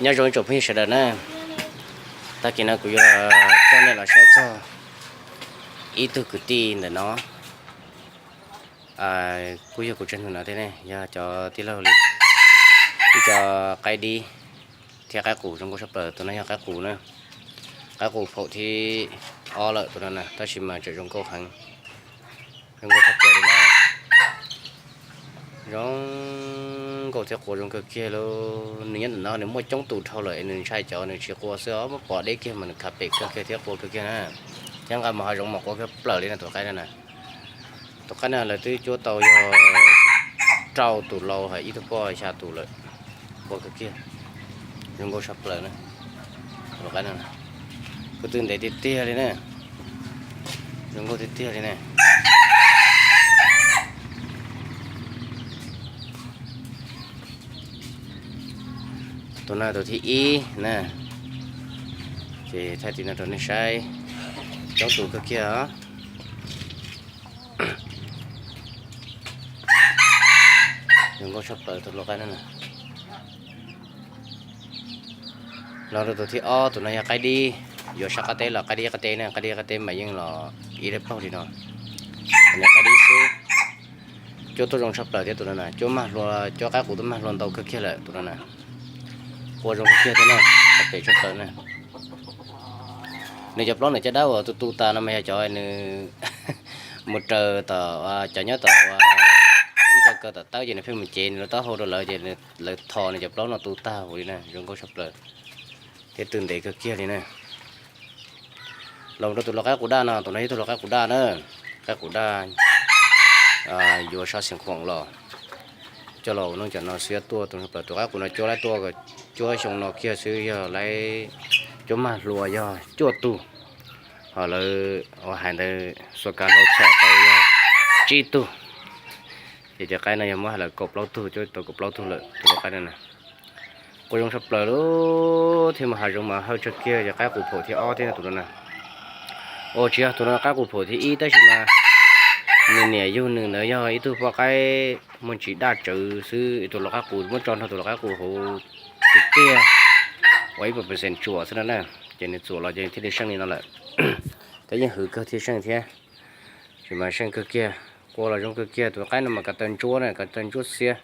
Nyob zoo ib tsoom phooj ywg sawv daws na, tag kis no kuv yuav coj nej los saib txog ib tug kwv tij ntawm no, kuj yog kuv tsev neeg no thiab ne, yog cov tij laug li, ib co qaib dib thiab qaib qus zoo nkauj tshaj plaws. Tus no yog qaib qus na, qaib qus phaum thib ob lawm tus no na, tab sis mas tseem zoo nkauj heev, zoo nkauj tshaj plaws li na. Zoo nkauj thiab qua zoo kawg kiag li. Nws nyob ntawm no nws muaj coob tus dhau lawm, nws ntshai cov nws tsis qua xwb os, muab pov deb kiag mas nws khav pem kawg kiag thiab qua kawg kiag na. Thiab nqa mus hav zoov mas qua kawg plaws li na tus qaib no na. Tus qaib no lawv twb cuab tau yog rau tus lau hos ib tug poj xya tus lawm, qua kawg kiag, zoo nkauj tshaj plaws na. Tus qaib no kuj twb ntev tiag tiag li na, zoo nkauj tiag tiag li na. Tus no tus thib ib na, ces thaij tim no rau nej saib, coob tus kawg kiag os. Zoo nkauj tshaj plaws tus lau qaib no na. Los rau tus thib ob, tus no yog qaib dib, yuav sab qab teb los qaib dib qab teb na, qaib dib qab teb mas yeej los ib daim plaug li no. Tus no qaib dib xwb, cuab tuaj zoo tshaj plaws thiab tus no na, cuab mag hlua, cuab qaib qus tuaj mag hlua ntau kawg kiag lawm tus no na. Qua zoo kawg kiag thiab na, khav pem tshaj plaws na. Nws cov plaub nws caj dab uas tu tu tas no mas yog cov nws mus raws tom, cov nyob tom ib co kaw tom tawb ces nws pheej mus cev nws lub taub hau rau lawv ces lawv tho nws cov plaub no tu tag huv li na, zoo nkauj tshaj plaws thiab tw ntev kawg kiag li na. Los rau tus lau qaib qus daj no, tus no yog tus lau qaib qus daj na, qaib qus daj yuav sab xeev khuam los coj los ua neej cov no xwb tuaj tus no, tus qaib qus no cuab lab tuaj, cuab xyoo no kiag xwb yog lawv cuab mag hlua yog cuaj tug, ho lawv ua hais ntawd xuas kav hlau txhom tau yog tsib tug, ces cov qaib no yog muab hais lawv kaum plaub tug, cuab tau kaum plaub tug lawm tus lau qaib no na. Qua zoo tshaj plaws li, thiab mas hav zoov mas hawj tshaj kiag, yog qaib qus phaum thib ob thiab tus no na. Ua tsis yog tus no qaib qus phaum thib ib tab sis mas nws niam yug nws ntawd yog ib tug poj qaib muaj ntsis daj tsawv xwb, tus lau qaib qus muab tso nrog tus lau qaib qus hauv tus tiaj uas ib puas percent tsuam xwb no na, ces nws txuam los ces thiaj li seej li no lawm. Tab yeej hwv kawg thiab seej thiab, tsis mas seej kawg kiag, qua los zoo kawg kiag, tus qaib no mas kav taw ntsuab na, kav taw ntsuab xiab.